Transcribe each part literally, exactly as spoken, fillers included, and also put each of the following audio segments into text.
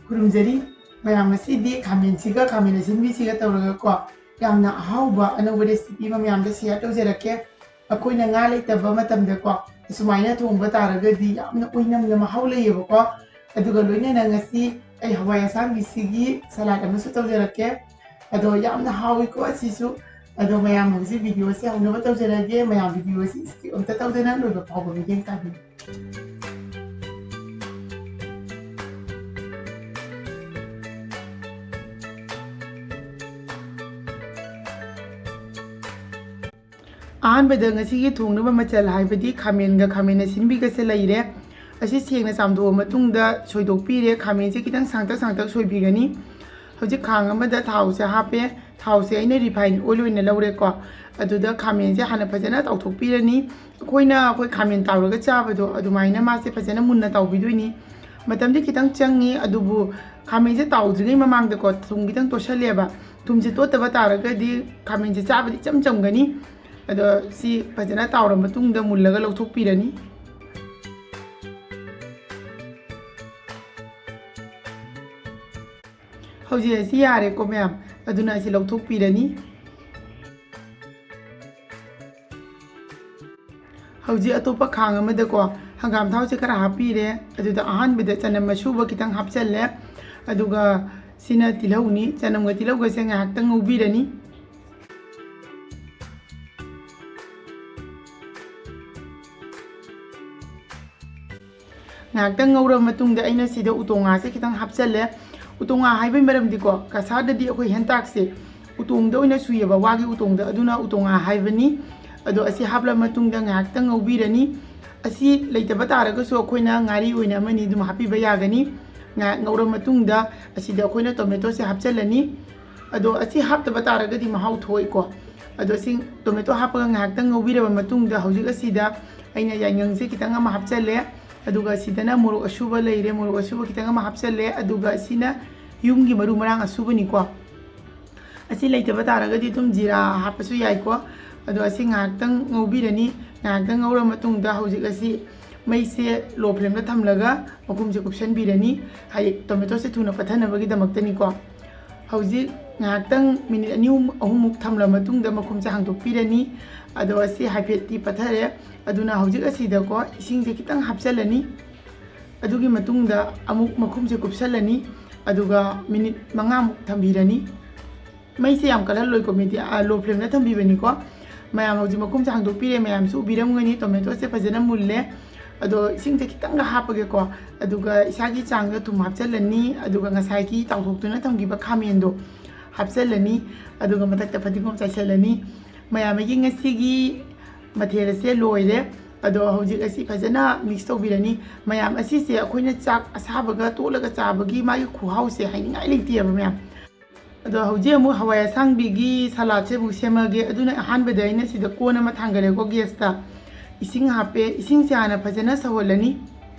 ꯈꯨꯔꯨꯝꯖꯔꯤ꯫ ꯃꯌꯥꯝ, ꯉꯁꯤꯗꯤ ꯈꯥꯃꯦꯟꯁꯤꯒ ꯈꯥꯃꯦꯟ ꯑꯁꯤꯟꯕꯤꯁꯤꯒ ꯇꯧꯔꯒꯀꯣ, ꯌꯥꯝꯅ ꯑꯍꯥꯎꯕ ꯑꯅꯧꯕ recipe ꯑꯃ ꯃꯌꯥꯝꯗ share ꯇꯧꯖꯔꯛꯀꯦ꯫ ꯑꯩꯈꯣꯏꯅ ꯉꯥ ꯂꯩꯇꯕ ꯃꯇꯝꯗꯀꯣ, ꯑꯁꯨꯃꯥꯏꯅ ꯊꯣꯡꯕ ꯇꯥꯔꯒꯗꯤ ꯌꯥꯝꯅ ꯑꯣꯏꯅꯝꯅ ꯃꯍꯥꯎ ꯂꯩꯌꯦꯕꯀꯣ꯫ ꯑꯗꯨꯒ ꯂꯣꯏꯅꯅ ꯉꯁꯤ ꯑꯩ ꯍꯋꯥꯏ ꯑꯁꯥꯡꯕꯤꯁꯤꯒꯤ salad ꯑꯃꯁꯨ ꯇꯧꯖꯔꯛꯀꯦ꯫ ꯑꯗꯣ ꯌꯥꯝꯅ ꯍꯥꯎꯏꯀꯣ ꯑꯁꯤꯁꯨ꯫ ꯑꯗꯣ ꯃꯌꯥꯝ ꯍꯧꯖꯤꯛ videoꯁꯦ ꯍꯧꯅꯕ ꯇꯧꯖꯔꯒꯦ꯫ ꯃꯌꯥꯝ videoꯁꯦ skip ꯑꯝꯇ ꯇꯧꯗꯅ ꯂꯣꯏꯕ ꯐꯥꯎꯕ ꯃꯤꯠꯌꯦꯡ ꯇꯥꯕꯤꯌꯨ꯫ ꯑꯍꯥꯟꯕꯗ ꯉꯁꯤꯒꯤ ꯊꯣꯡꯅꯕ ꯃꯆꯜ ꯍꯥꯏꯕꯗꯤ ꯈꯥꯃꯦꯟꯒ ꯈꯥꯃꯦꯟ ꯑꯁꯤꯟꯕꯤꯒꯁꯦ ꯂꯩꯔꯦ꯫ ꯑꯁꯤ ꯁꯦꯡꯅ ꯆꯥꯝꯊꯣꯛꯑ ꯃꯇꯨꯡꯗ ꯁꯣꯏꯗꯣꯛꯄꯤꯔꯦ꯫ ꯈꯥꯃꯦꯟꯁꯦ ꯈꯤꯇꯪ ꯁꯥꯡꯇꯛ ꯁꯥꯡꯇꯛ ꯁꯣꯏꯕꯤꯒꯅꯤ꯫ ꯍꯧꯖꯤꯛ ꯈꯥꯡ ꯑꯃꯗ ꯊꯥꯎꯁꯦ ꯍꯥꯞꯄꯦ꯫ ꯊꯥꯎꯁꯦ ꯑꯩꯅ refined oil ꯑꯣꯏꯅ ꯂꯧꯔꯦꯀꯣ꯫ ꯑꯗꯨꯗ ꯈꯥꯃꯦꯟꯁꯦ ꯍꯥꯟꯅ ꯐꯖꯅ ꯇꯥꯎꯊꯣꯛꯄꯤꯔꯅꯤ꯫ ꯑꯩꯈꯣꯏꯅ, ꯑꯩꯈꯣꯏ ꯈꯥꯃꯦꯟ ꯇꯥꯎꯔꯒ ꯆꯥꯕꯗꯣ ꯑꯗꯨꯃꯥꯏꯅ ꯃꯥꯁꯦ ꯐꯖꯅ ꯃꯨꯟꯅ ꯇꯥꯎꯕꯤꯗꯣꯏꯅꯤ꯫ ꯃꯇꯝꯗꯤ ꯈꯤꯇꯪ ꯆꯪꯉꯤ, ꯑꯗꯨꯕꯨ ꯈꯥꯃꯦꯟꯁꯦ ꯇꯥꯎꯗ꯭ꯔꯤꯉꯩ ꯃꯃꯥꯡꯗꯀꯣ ꯊꯨꯝ ꯈꯤꯇꯪ ꯇꯣꯠꯁꯜꯂꯦꯕ꯫ ꯊꯨꯝꯁꯦ ꯇꯣꯠꯇꯕ ꯇꯥꯔꯒꯗꯤ ꯈꯥꯃꯦꯟꯁꯦ ꯆꯥꯕꯗ ꯏꯆꯝ ꯆꯝꯒꯅꯤ꯫ ꯑꯗꯣ ꯁꯤ ꯐꯖꯅ ꯇꯥꯎꯔ ꯃꯇꯨꯡꯗ ꯃꯨꯜꯂꯒ ꯂꯧꯊꯣꯛꯄꯤꯔꯅꯤ꯫ ꯍꯧꯖꯤꯛ ꯑꯁꯤ ꯌꯥꯔꯦꯀꯣ ꯃꯌꯥꯝ, ꯑꯗꯨꯅ ꯑꯁꯤ ꯂꯧꯊꯣꯛꯄꯤꯔꯅꯤ꯫ ꯍꯧꯖꯤꯛ ꯑꯇꯣꯞꯄ ꯈꯥꯡ ꯑꯃꯗꯀꯣ ꯍꯪꯒꯥꯝ ꯊꯥꯎꯁꯦ ꯈꯔ ꯍꯥꯞꯄꯤꯔꯦ꯫ ꯑꯗꯨꯗ ꯑꯍꯥꯟꯕꯗ ꯆꯅꯝ ꯑꯁꯨꯕ ꯈꯤꯇꯪ ꯍꯥꯞꯆꯜꯂꯦ꯫ ꯑꯗꯨꯒ ꯁꯤꯅ ꯇꯤꯜꯍꯧꯅꯤ꯫ ꯆꯅꯝꯒ ꯇꯤꯜꯍꯧꯒꯁꯦ ꯉꯥꯏꯍꯥꯛꯇꯪ ꯉꯧꯕꯤꯔꯅꯤ꯫ ꯉꯥꯏꯍꯥꯛꯇꯪ ꯉꯧꯔꯕ ꯃꯇꯨꯡꯗ ꯑꯩꯅ ꯁꯤꯗ ꯎꯇꯣꯡ ꯉꯥꯁꯦ ꯈꯤꯇꯪ ꯍꯥꯞꯆꯜꯂꯦ꯫ ꯎꯇꯣꯡ ꯉꯥ ꯍꯥꯏꯕꯒꯤ ꯃꯔꯝꯗꯤꯀꯣ, ꯀꯁꯥꯔꯗꯗꯤ ꯑꯩꯈꯣꯏ ꯍꯦꯟꯇꯥꯛꯁꯦ ꯎꯇꯣꯡꯗ ꯑꯣꯏꯅ ꯁꯨꯏꯌꯦꯕ, ꯋꯥꯒꯤ ꯎꯇꯣꯡꯗ, ꯑꯗꯨꯅ ꯎꯇꯣꯡ ꯉꯥ ꯍꯥꯏꯕꯅꯤ꯫ ꯑꯗꯣ ꯑꯁꯤ ꯍꯥꯞꯂꯕ ꯃꯇꯨꯡꯗ ꯉꯥꯏꯍꯥꯛꯇꯪ ꯉꯧꯕꯤꯔꯅꯤ꯫ ꯑꯁꯤ ꯂꯩꯇꯕ ꯇꯥꯔꯒꯁꯨ ꯑꯩꯈꯣꯏꯅ ꯉꯥꯔꯤ ꯑꯣꯏꯅ ꯑꯃꯅꯤ ꯑꯗꯨꯝ ꯍꯥꯞꯄꯤꯕ ꯌꯥꯒꯅꯤ꯫ ꯉꯥꯏꯍꯥꯛ ꯉꯧꯔꯕ ꯃꯇꯨꯡꯗ ꯑꯁꯤꯗ ꯑꯩꯈꯣꯏꯅ ꯇꯣꯃꯦꯇꯣꯁꯦ ꯍꯥꯞꯆꯜꯂꯅꯤ꯫ ꯑꯗꯣ ꯑꯁꯤ ꯍꯥꯞꯇꯕ ꯇꯥꯔꯒꯗꯤ ꯃꯍꯥꯎ ꯊꯣꯛꯏꯀꯣ꯫ ꯑꯗꯣ ꯑꯁꯤ ꯇꯣꯃꯦꯇꯣ ꯍꯥꯞꯄꯒ ꯉꯥꯏꯍꯥꯛꯇꯪ ꯉꯧꯕꯤꯔꯕ ꯃꯇꯨꯡꯗ ꯍꯧꯖꯤꯛ ꯑꯁꯤꯗ ꯑꯩꯅ ꯌꯥꯏꯉꯪꯁꯦ ꯈꯤꯇꯪ ꯑꯃ ꯍꯥꯞꯆꯜꯂꯦ꯫ ꯑꯗꯨꯒ ꯁꯤꯗꯅ ꯃꯣꯔꯣꯛ ꯑꯁꯨꯕ ꯂꯩꯔꯦ, ꯃꯣꯔꯣꯛ ꯑꯁꯨꯕ ꯈꯤꯇꯪ ꯑꯃ ꯍꯥꯞꯆꯜꯂꯦ꯫ ꯑꯗꯨꯒ ꯑꯁꯤꯅ ꯌꯨꯝꯒꯤ ꯃꯔꯨ ꯃꯔꯥꯡ ꯑꯁꯨꯕꯅꯤꯀꯣ꯫ ꯑꯁꯤ ꯂꯩꯇꯕ ꯇꯥꯔꯒꯗꯤ ꯑꯗꯨꯝ ꯖꯤꯔꯥ ꯍꯥꯞꯄꯁꯨ ꯌꯥꯏꯀꯣ꯫ ꯑꯗꯣ ꯑꯁꯤ ꯉꯥꯏꯍꯥꯛꯇꯪ ꯉꯧꯕꯤꯔꯅꯤ꯫ ꯉꯥꯏꯍꯥꯛꯇꯪ ꯉꯧꯔ ꯃꯇꯨꯡꯗ ꯍꯧꯖꯤꯛ ꯑꯁꯤ ꯃꯩꯁꯦ low flameꯗ ꯊꯝꯂꯒ ꯃꯈꯨꯝꯁꯦ ꯀꯨꯞꯁꯟꯕꯤꯔꯅꯤ, ꯍꯥꯏꯗꯤ tomatoꯁꯦ ꯊꯨꯅ ꯄꯠꯊꯅꯕꯒꯤꯗꯃꯛꯇꯅꯤꯀꯣ꯫ ꯍꯧꯖꯤꯛ ꯉꯥꯏꯍꯥꯛꯇꯪ minute ꯑꯅꯤ ꯑꯍꯨꯝ, ꯑꯍꯨꯝꯃꯨꯛ ꯊꯝꯂ ꯃꯇꯨꯡꯗ ꯃꯈꯨꯝꯁꯦ ꯍꯥꯡꯗꯣꯛꯄꯤꯔꯅꯤ꯫ ꯑꯗꯣ ꯑꯁꯤ ꯍꯥꯏꯐꯦꯠꯇꯤ ꯄꯠꯊꯔꯦ꯫ ꯑꯗꯨꯅ ꯍꯧꯖꯤꯛ ꯑꯁꯤꯗꯀꯣ ꯏꯁꯤꯡꯁꯦ ꯈꯤꯇꯪ ꯍꯥꯞꯆꯜꯂꯅꯤ꯫ ꯑꯗꯨꯒꯤ ꯃꯇꯨꯡꯗ ꯑꯃꯨꯛ ꯃꯈꯨꯝꯁꯦ ꯀꯨꯞꯁꯜꯂꯅꯤ꯫ ꯑꯗꯨꯒ minute ꯃꯉꯥꯃꯨꯛ ꯊꯝꯕꯤꯔꯅꯤ꯫ ꯃꯩꯁꯦ ꯌꯥꯝ ꯀꯜꯍꯜꯂꯣꯏꯀꯣ, ꯃꯤꯗꯤ low flameꯗ ꯊꯝꯕꯤꯕꯅꯤꯀꯣ꯫ ꯃꯌꯥꯝ ꯍꯧꯖꯤꯛ ꯃꯈꯨꯝꯁꯦ ꯍꯥꯡꯗꯣꯛꯄꯤꯔꯦ, ꯃꯌꯥꯝꯁꯨ ꯎꯕꯤꯔꯝꯒꯅꯤ tomatoꯁꯦ ꯐꯖꯅ ꯃꯨꯜꯂꯦ꯫ ꯑꯗꯣ ꯏꯁꯤꯡꯁꯦ ꯈꯤꯇꯪꯒ ꯍꯥꯞꯄꯒꯦꯀꯣ꯫ ꯑꯗꯨꯒ ꯏꯁꯥꯒꯤ ꯆꯥꯡꯗ ꯊꯨꯝ ꯍꯥꯞꯆꯜꯂꯅꯤ꯫ ꯑꯗꯨꯒ ꯉꯁꯥꯏꯒꯤ ꯇꯥꯎꯊꯣꯛꯇꯨꯅ ꯊꯝꯈꯤꯕ ꯈꯥꯃꯦꯟꯗꯣ ꯍꯥꯞꯆꯜꯂꯅꯤ꯫ ꯑꯗꯨꯒ ꯃꯊꯛꯇ ꯐꯗꯤꯒꯣꯝ ꯆꯥꯏꯁꯜꯂꯅꯤ꯫ ꯃꯌꯥꯝ ꯑꯩꯒꯤ ꯉꯁꯤꯒꯤ ꯃꯊꯦꯜ ꯑꯁꯦ ꯂꯣꯏꯔꯦ꯫ ꯑꯗꯣ ꯍꯧꯖꯤꯛ ꯑꯁꯤ ꯐꯖꯅ mix ꯇꯧꯕꯤꯔꯅꯤ꯫ ꯃꯌꯥꯝ ꯑꯁꯤꯁꯦ ꯑꯩꯈꯣꯏꯅ ꯆꯥꯛ ꯑꯁꯥꯕꯒ ꯇꯣꯠꯂꯒ ꯆꯥꯕꯒꯤ ꯃꯥꯒꯤ ꯈꯨꯍꯥꯎꯁꯦ ꯍꯥꯏꯅꯤꯡꯉꯥꯏ ꯂꯩꯇꯦꯕ ꯃꯌꯥꯝ꯫ ꯑꯗꯣ ꯍꯧꯖꯤꯛ ꯑꯃꯨꯛ ꯍꯋꯥꯏ ꯑꯁꯥꯡꯕꯤꯒꯤ ꯁꯂꯥꯠꯁꯦ ꯑꯃꯨꯛ ꯁꯦꯝꯃꯒꯦ꯫ ꯑꯗꯨꯅ ꯑꯍꯥꯟꯕꯗ ꯑꯩꯅ ꯁꯤꯗ ꯀꯣꯟ ꯑꯃ ꯊꯥꯡꯒꯠꯂꯦꯀꯣ ꯒꯦꯁꯇ꯫ ꯏꯁꯤꯡ ꯍꯥꯞꯄꯦ꯫ ꯏꯁꯤꯡꯁꯦ ꯍꯥꯟꯅ ꯐꯖꯅ ꯁꯧꯍꯜꯂꯅꯤ꯫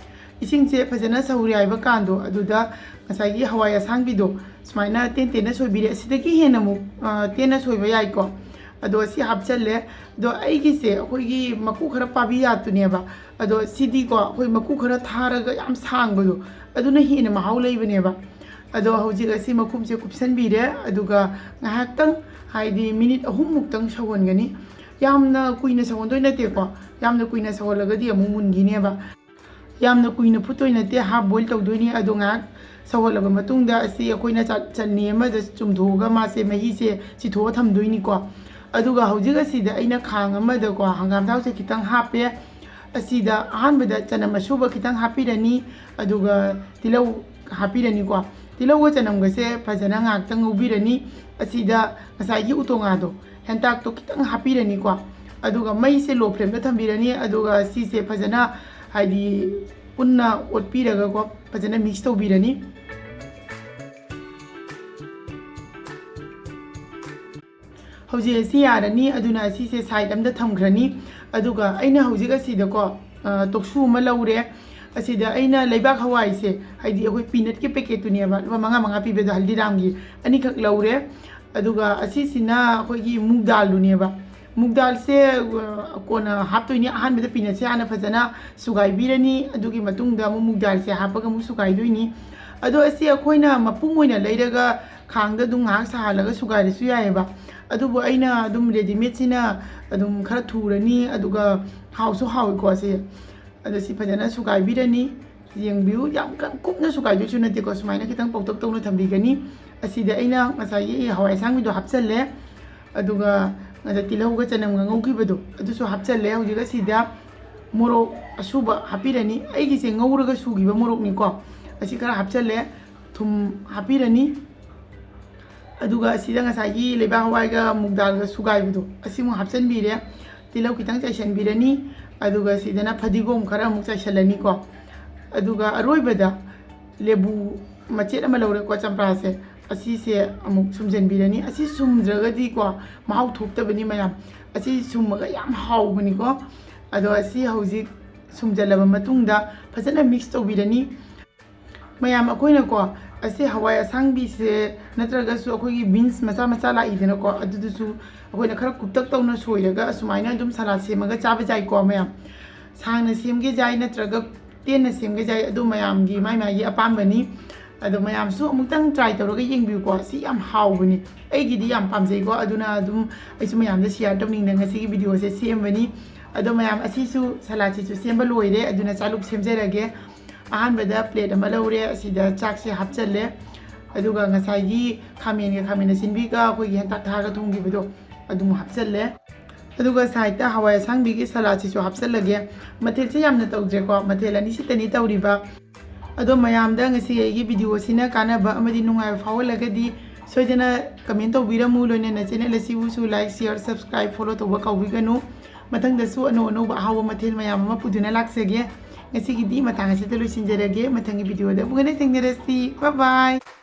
ꯏꯁꯤꯡꯁꯦ ꯐꯖꯅ ꯁꯧꯔꯦ ꯍꯥꯏꯕ ꯀꯥꯟꯗꯣ ꯑꯗꯨꯗ ꯉꯁꯥꯏꯒꯤ ꯍꯋꯥꯏ ꯑꯁꯥꯡꯕꯤꯗꯣ ꯁꯨꯃꯥꯏꯅ ꯇꯦꯟ ꯇꯦꯟꯅ ꯁꯣꯏꯕꯤꯔꯦ꯫ ꯑꯁꯤꯗꯒꯤ ꯍꯦꯟꯅ ꯑꯃꯨꯛ, ꯑ, ꯇꯦꯟꯅ ꯁꯣꯏꯕ ꯌꯥꯏꯀꯣ꯫ ꯑꯗꯣ ꯁꯤ ꯍꯥꯞꯆꯜꯂꯦ꯫ ꯑꯗꯣ ꯑꯩꯒꯤꯁꯦ ꯑꯩꯈꯣꯏꯒꯤ ꯃꯀꯨ ꯈꯔ ꯄꯥꯕꯤ ꯖꯥꯠꯇꯨꯅꯦꯕ꯫ ꯑꯗꯣ ꯁꯤꯗꯤꯀꯣ ꯑꯩꯈꯣꯏ ꯃꯀꯨ ꯈꯔ ꯊꯥꯔꯒ ꯌꯥꯝ ꯁꯥꯡꯕꯗꯣ ꯑꯗꯨꯅ ꯍꯦꯟꯅ ꯃꯍꯥꯎ ꯂꯩꯕꯅꯦꯕ꯫ ꯑꯗꯣ ꯍꯧꯖꯤꯛ ꯑꯁꯤ ꯃꯈꯨꯝꯁꯦ ꯀꯨꯞꯁꯟꯕꯤꯔꯦ꯫ ꯑꯗꯨꯒ ꯉꯥꯏꯍꯥꯛꯇꯪ, ꯍꯥꯏꯗꯤ minute ꯑꯍꯨꯝꯃꯨꯛꯇꯪ ꯁꯧꯍꯟꯒꯅꯤ꯫ ꯌꯥꯝꯅ ꯀꯨꯏꯅ ꯁꯧꯍꯟꯗꯣꯏ ꯅꯠꯇꯦꯀꯣ꯫ ꯌꯥꯝꯅ ꯀꯨꯏꯅ ꯁꯧꯍꯜꯂꯒꯗꯤ ꯑꯃꯨꯛ ꯃꯨꯟꯈꯤꯅꯦꯕ꯫ ꯌꯥꯝꯅ ꯀꯨꯏꯅ ꯐꯨꯠꯇꯣꯏ ꯅꯠꯇꯦ, half boil ꯇꯧꯗꯣꯏꯅꯤ꯫ ꯑꯗꯣ ꯉꯥꯏꯍꯥꯛ ꯁꯧꯍꯜꯂꯕ ꯃꯇꯨꯡꯗ ꯑꯁꯤ ꯑꯩꯈꯣꯏꯅ ꯆ-, ꯆꯠꯅꯤ ꯑꯃꯗ ꯆꯨꯝꯊꯣꯛꯑꯒ ꯃꯥꯁꯦ ꯃꯍꯤꯁꯦ ꯆꯤꯊꯣꯛꯑ ꯊꯝꯗꯣꯏꯅꯤꯀꯣ꯫ ꯑꯗꯨꯒ ꯍꯧꯖꯤꯛ ꯑꯁꯤꯗ ꯑꯩꯅ ꯈꯥꯡ ꯑꯃꯗꯀꯣ ꯍꯪꯒꯥꯝ ꯊꯥꯎꯁꯦ ꯈꯤꯇꯪ ꯍꯥꯞꯄꯦ꯫ ꯑꯁꯤꯗ ꯑꯍꯥꯟꯕꯗ ꯆꯅꯝ ꯑꯁꯨꯕ ꯈꯤꯇꯪ ꯍꯥꯞꯄꯤꯔꯅꯤ, ꯑꯗꯨꯒ ꯇꯤꯜꯍꯧ ꯍꯥꯞꯄꯤꯔꯅꯤꯀꯣ꯫ ꯇꯤꯜꯍꯧꯒ ꯆꯅꯝꯒꯁꯦ ꯐꯖꯅ ꯉꯥꯏꯍꯥꯛꯇꯪ ꯉꯧꯕꯤꯔꯅꯤ꯫ ꯑꯁꯤꯗ ꯉꯁꯥꯏꯒꯤ ꯎꯇꯣꯡꯉꯥꯗꯣ, ꯍꯦꯟꯇꯥꯛꯇꯣ ꯈꯤꯇꯪ ꯍꯥꯞꯄꯤꯔꯅꯤꯀꯣ꯫ ꯑꯗꯨꯒ ꯃꯩꯁꯦ low flameꯗ ꯊꯝꯕꯤꯔꯅꯤ꯫ ꯑꯗꯨꯒ ꯁꯤꯁꯦ ꯐꯖꯅ, ꯍꯥꯏꯗꯤ, ꯄꯨꯟꯅ ꯑꯣꯠꯄꯤꯔꯒꯀꯣ ꯐꯖꯅ mix ꯇꯧꯕꯤꯔꯅꯤ꯫ ꯍꯧꯖꯤꯛ ꯑꯁꯤ ꯌꯥꯔꯅꯤ꯫ ꯑꯗꯨꯅ ꯑꯁꯤꯁꯦ side ꯑꯝꯗ ꯊꯝꯈ꯭ꯔꯅꯤ꯫ ꯑꯗꯨꯒ ꯑꯩꯅ ꯍꯧꯖꯤꯛ ꯑꯁꯤꯗꯀꯣ, ꯑ, ꯇꯣꯛꯁꯨ ꯑꯃ ꯂꯧꯔꯦ꯫ ꯑꯁꯤꯗ ꯑꯩꯅ ꯂꯩꯕꯥꯛ ꯍꯋꯥꯏꯁꯦ, ꯍꯥꯏꯗꯤ ꯑꯩꯈꯣꯏ peanutꯀꯤ packetꯇꯨꯅꯦꯕ, ꯂꯨꯄꯥ ꯃꯉꯥ ꯃꯉꯥ ꯄꯤꯕꯗꯣ ꯍꯜꯗꯤꯔꯥꯝꯒꯤ, ꯑꯅꯤꯈꯛ ꯂꯧꯔꯦ꯫ ꯑꯗꯨꯒ ꯑꯁꯤꯁꯤꯅ ꯑꯩꯈꯣꯏꯒꯤ ꯃꯨꯛ ꯗꯥꯜꯗꯨꯅꯦꯕ꯫ ꯃꯨꯛ ꯗꯥꯜꯁꯦ ꯑ, ꯀꯣꯟꯅ ꯍꯥꯞꯇꯣꯏꯅꯤ꯫ ꯑꯍꯥꯟꯕꯗ ꯄꯤꯅꯠꯁꯦ ꯍꯥꯟꯅ ꯐꯖꯅ ꯁꯨꯒꯥꯏꯕꯤꯔꯅꯤ, ꯑꯗꯨꯒꯤ ꯃꯇꯨꯡꯗ ꯑꯃꯨꯛ ꯃꯨꯛ ꯗꯥꯜꯁꯦ ꯍꯥꯞꯄꯒ ꯑꯃꯨꯛ ꯁꯨꯒꯥꯏꯗꯣꯏꯅꯤ꯫ ꯑꯗꯣ ꯑꯁꯤ ꯑꯩꯈꯣꯏꯅ ꯃꯄꯨꯝ ꯑꯣꯏꯅ ꯂꯩꯔꯒ ꯈꯥꯡꯗ ꯑꯗꯨꯝ ꯉꯥꯏꯍꯥꯛ ꯁꯥꯍꯜꯂꯒ ꯁꯨꯒꯥꯏꯔꯁꯨ ꯌꯥꯏꯑꯕ꯫ ꯑꯗꯨꯕꯨ ꯑꯩꯅ ꯑꯗꯨꯝ ꯔꯦꯗꯤꯃꯦꯗꯁꯤꯅ ꯑꯗꯨꯝ ꯈꯔ ꯊꯨꯔꯅꯤ, ꯑꯗꯨꯒ ꯍꯥꯎꯁꯨ ꯍꯥꯎꯏꯀꯣ ꯑꯁꯤ꯫ ꯑꯗꯣ ꯁꯤ ꯐꯖꯅ ꯁꯨꯒꯥꯏꯕꯤꯔꯅꯤ꯫ ꯌꯦꯡꯕꯤꯌꯨ, ꯌꯥꯝ ꯀꯟ-, ꯀꯨꯞꯅ ꯁꯨꯒꯥꯏꯗꯣꯏꯁꯨ ꯅꯠꯇꯦꯀꯣ, ꯁꯨꯃꯥꯏꯅ ꯈꯤꯇꯪ ꯄꯧꯇꯛ ꯇꯧꯅ ꯊꯝꯕꯤꯒꯅꯤ꯫ ꯑꯁꯤꯗ ꯑꯩꯅ ꯉꯁꯥꯏꯒꯤ ꯍꯋꯥꯏ ꯑꯁꯥꯡꯕꯤꯗꯣ ꯍꯥꯞꯆꯜꯂꯦ, ꯑꯗꯨꯒ ꯉꯁꯥꯏ ꯇꯤꯜꯍꯧꯒ ꯆꯅꯝꯒ ꯉꯧꯈꯤꯕꯗꯣ ꯑꯗꯨꯁꯨ ꯍꯥꯞꯆꯜꯂꯦ꯫ ꯍꯧꯖꯤꯛ ꯑꯁꯤꯗ ꯃꯣꯔꯣꯛ ꯑꯁꯨꯕ ꯍꯥꯞꯄꯤꯔꯅꯤ꯫ ꯑꯩꯒꯤꯁꯦ ꯉꯧꯔꯒ ꯁꯨꯈꯤꯕ ꯃꯣꯔꯣꯛꯅꯤꯀꯣ꯫ ꯑꯁꯤ ꯈꯔ ꯍꯥꯞꯆꯜꯂꯦ, ꯊꯨꯝ ꯍꯥꯞꯄꯤꯔꯅꯤ, ꯑꯗꯨꯒ ꯑꯁꯤꯗ ꯉꯁꯥꯏꯒꯤ ꯂꯩꯕꯥꯛ ꯍꯋꯥꯏꯒ ꯃꯨꯛ ꯗꯥꯜꯒ ꯁꯨꯒꯥꯏꯕꯗꯣ ꯑꯁꯤꯃꯨꯛ ꯍꯥꯞꯆꯤꯟꯕꯤꯔꯦ꯫ ꯇꯤꯜꯍꯧ ꯈꯤꯇꯪ ꯆꯥꯏꯁꯤꯟꯕꯤꯔꯅꯤ, ꯑꯗꯨꯒ ꯁꯤꯗꯅ ꯐꯗꯤꯒꯣꯝ ꯈꯔ ꯑꯃꯨꯛ ꯆꯥꯏꯁꯤꯜꯂꯅꯤꯀꯣ꯫ ꯑꯗꯨꯒ ꯑꯔꯣꯏꯕꯗ ꯂꯦꯕꯨ ꯃꯆꯦꯠ ꯑꯃ ꯂꯧꯔꯦꯀꯣ, ꯆꯝꯄ꯭ꯔꯥꯁꯦ, ꯑꯁꯤꯁꯦ ꯑꯃꯨꯛ ꯁꯨꯝꯖꯤꯟꯕꯤꯔꯅꯤ꯫ ꯑꯁꯤ ꯁꯨꯝꯗ꯭ꯔꯒꯗꯤꯀꯣ, ꯃꯍꯥꯎ ꯊꯣꯛꯇꯕꯅꯤ ꯃꯌꯥꯝ꯫ ꯑꯁꯤ ꯁꯨꯝꯃꯒ ꯌꯥꯝ ꯍꯥꯎꯕꯅꯤꯀꯣ꯫ ꯑꯗꯣ ꯑꯁꯤ ꯍꯧꯖꯤꯛ ꯁꯨꯝꯖꯜꯂꯕ ꯃꯇꯨꯡꯗ ꯐꯖꯅ ꯃꯤꯛꯁ ꯇꯧꯕꯤꯔꯅꯤ꯫ ꯃꯌꯥꯝ, ꯑꯩꯈꯣꯏꯅꯀꯣ, ꯑꯁꯤ ꯍꯋꯥꯏ ꯑꯁꯥꯡꯕꯤꯁꯦ ꯅꯠꯇ꯭ꯔꯒꯁꯨ ꯑꯩꯈꯣꯏꯒꯤ ꯕꯤꯟꯁ ꯃꯆꯥ ꯃꯆꯥ ꯂꯥꯛꯏꯗꯅꯀꯣ, ꯑꯗꯨꯗꯨꯁꯨ ꯑꯩꯈꯣꯏꯅ ꯈꯔ ꯀꯨꯞꯇꯛ ꯇꯧꯅ ꯁꯣꯏꯔꯒ ꯑꯁꯨꯃꯥꯏꯅ ꯑꯗꯨꯝ ꯁꯂꯥꯗ ꯁꯦꯝꯃꯒ ꯆꯥꯕ ꯌꯥꯏꯀꯣ ꯃꯌꯥꯝ꯫ ꯁꯥꯡꯅ ꯁꯦꯝꯒꯦꯁꯨ ꯌꯥꯏ, ꯅꯠꯇ꯭ꯔꯒ ꯇꯦꯟꯅ ꯁꯦꯝꯒꯦꯁꯨ ꯌꯥꯏ, ꯑꯗꯨ ꯃꯌꯥꯝꯒꯤ ꯃꯥꯏ ꯃꯥꯒꯤ ꯑꯄꯥꯝꯕꯅꯤ꯫ ꯑꯗꯣ ꯃꯌꯥꯝꯁꯨ ꯑꯃꯨꯛꯇꯪ ꯇ꯭ꯔꯥꯏ ꯇꯧꯔꯒ ꯌꯦꯡꯕꯤꯌꯨꯀꯣ, ꯁꯤ ꯌꯥꯝ ꯍꯥꯎꯕꯅꯤ꯫ ꯑꯩꯒꯤꯗꯤ ꯌꯥꯝ ꯄꯥꯝꯖꯩꯀꯣ, ꯑꯗꯨꯅ ꯑꯗꯨꯝ ꯑꯩꯁꯨ ꯃꯌꯥꯝꯗ ꯁꯤꯌꯥꯔ ꯇꯧꯅꯤꯡꯗꯅ ꯉꯁꯤꯒꯤ ꯚꯤꯗꯤꯑꯣꯁꯦ ꯁꯦꯝꯕꯅꯤ꯫ ꯑꯗꯣ ꯃꯌꯥꯝ, ꯑꯁꯤꯁꯨ ꯁꯂꯥꯗꯁꯤꯁꯨ ꯁꯦꯝꯕ ꯂꯣꯏꯔꯦ, ꯑꯗꯨꯅ ꯆꯥꯂꯨꯛ ꯁꯦꯝꯖꯔꯒꯦ꯫ ꯑꯍꯥꯟꯕꯗ ꯄ꯭ꯂꯦꯠ ꯑꯃ ꯂꯧꯔꯦ, ꯑꯁꯤꯗ ꯆꯥꯛꯁꯦ ꯍꯥꯞꯆꯜꯂꯦ, ꯑꯗꯨꯒ ꯉꯁꯥꯏꯒꯤ ꯈꯥꯃꯦꯟꯒ ꯈꯥꯃꯦꯟ ꯑꯁꯤꯟꯕꯤꯒ ꯑꯩꯈꯣꯏꯒꯤ ꯍꯦꯟꯇꯥꯛ ꯊꯥꯒ ꯊꯣꯡꯈꯤꯕꯗꯣ ꯑꯗꯨꯝ ꯍꯥꯞꯆꯜꯂꯦ, ꯑꯗꯨꯒ ꯁꯥꯏꯠꯇ ꯍꯋꯥꯏ ꯑꯁꯥꯡꯕꯤꯒꯤ ꯁꯂꯥꯗꯁꯤꯁꯨ ꯍꯥꯞꯆꯜꯂꯒꯦ꯫ ꯃꯊꯦꯜꯁꯦ ꯌꯥꯝꯅ ꯇꯧꯗ꯭ꯔꯦꯀꯣ, ꯃꯊꯦꯜ ꯑꯅꯤꯁꯤꯇꯅꯤ ꯇꯧꯔꯤꯕ꯫ ꯑꯗꯣ ꯃꯌꯥꯝꯗ ꯉꯁꯤ ꯑꯩꯒꯤ ꯚꯤꯗꯤꯑꯣꯁꯤꯅ ꯀꯥꯟꯅꯕ ꯑꯃꯗꯤ ꯅꯨꯡꯉꯥꯏꯕ ꯐꯥꯎꯍꯜꯂꯒꯗꯤ ꯁꯣꯏꯗꯅ ꯀꯃꯦꯟ ꯇꯧꯕꯤꯔꯝꯃꯨ, ꯂꯣꯏꯅꯅ ꯆꯦꯅꯦꯜ ꯑꯁꯤꯕꯨꯁꯨ ꯂꯥꯏꯛ, ꯁꯤꯌꯥꯔ, ꯁꯕꯁꯀ꯭ꯔꯥꯏꯕ, ꯐꯣꯂꯣ ꯇꯧꯕ ꯀꯥꯎꯕꯤꯒꯅꯨ꯫ ꯃꯊꯪꯗꯁꯨ ꯑꯅꯧ ꯑꯅꯧꯕ ꯑꯍꯥꯎꯕ ꯃꯊꯦꯜ ꯃꯌꯥꯝ ꯑꯃ ꯄꯨꯗꯨꯅ ꯂꯥꯛꯆꯒꯦ꯫ ꯉꯁꯤꯒꯤꯗꯤ ꯃꯇꯥꯡ ꯑꯁꯤꯗ ꯂꯣꯏꯁꯤꯟꯖꯔꯒꯦ꯫ ꯃꯊꯪꯒꯤ ꯚꯤꯗꯤꯑꯣꯗ ꯑꯃꯨꯛ ꯍꯟꯅ ꯊꯦꯡꯅꯔꯁꯤ꯫ ꯕꯥꯏ ꯕꯥꯏ꯫